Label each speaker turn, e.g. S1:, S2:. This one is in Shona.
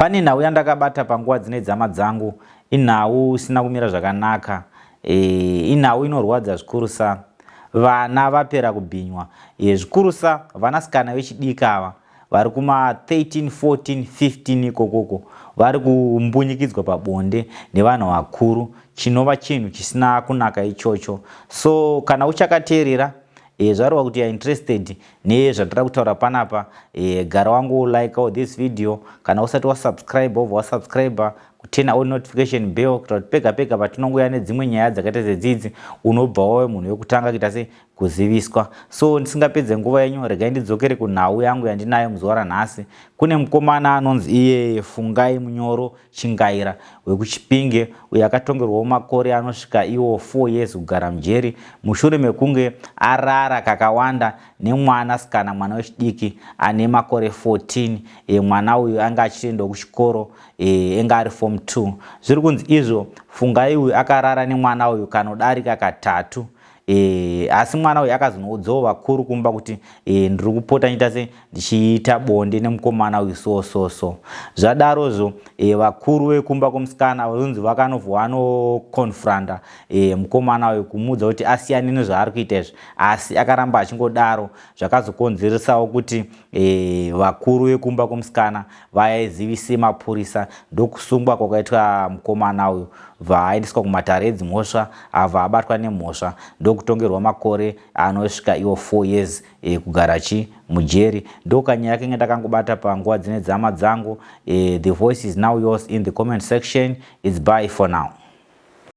S1: Pane nhau yandakabata panguva dzine dzama dzangu, inhau isina kumira zvakanaka, e, inhau inorwadza zvikurusa. Vana vapera kubhinywa, e, zvikurusa vanasikana vechidiki ava vari kuma 13, 14, 15 ikokoko vari kumbunyikidzwa pabonde nevanhu vakuru, chinova chinhu chisina kunaka ichocho. So kana uchakateerera e, zvareva kuti you're interested nezvatira kutaura panapa e, gara wangu like this video. Kana usati wasubscribe, wobva wasubscribe, kuturn on notification bell kuita kuti pega pega patinongouya nedzimwe nyaya dzakaita sedzidzi unobva wave munhu wekutanga kuita se kuziviswa. So ndisingapedze nguva yenyu, regai ndidzokere kunhau yangu yandinayo muzuva ranhasi. Kune mukomana anonzi iye Fungai Munyoro Chingaira wekuChipinge, uyo akatongerwawo makore anosvika iwo 4 years kugara mujeri mushure mekunge arara kakawanda nemwanasikana, mwana wechidiki ane makore 14. E, mwana uyu anga achiendawo kuchikoro, e, anga ari form 2. Zviri kunzi izvo Fungai uyu akarara nemwana uyu kanodarika katatu. E, asi mwana uyu akazonoudzawo vakuru kumba kuti e, ndiri kupota ndichiita se ndichiita bonde nemukomana uyu. So so so zvadarozvo, e, vakuru vekumba kwemusikana vanonzi vakanobva vanoconfronta e, mukomana uyu kumuudza kuti asiyane nezvaari kuita izvi, asi akaramba achingodaro. Zvakazokonzeresawo kuti e, vakuru vekumba kwemusikana vaizivise mapurisa, ndokusungwa kwakaitwa mukomana uyu, bva aendeswa kumatare edzimhosva, abva abatwa nemhosva, ndokutongerwa makore anosvika iwo 4 years e, kugara chi mujeri. Ndokanyaya kenge ndakangobata panguva dzine dzama dzangu. E, the voice is now yours in the comment section. It's bye for now.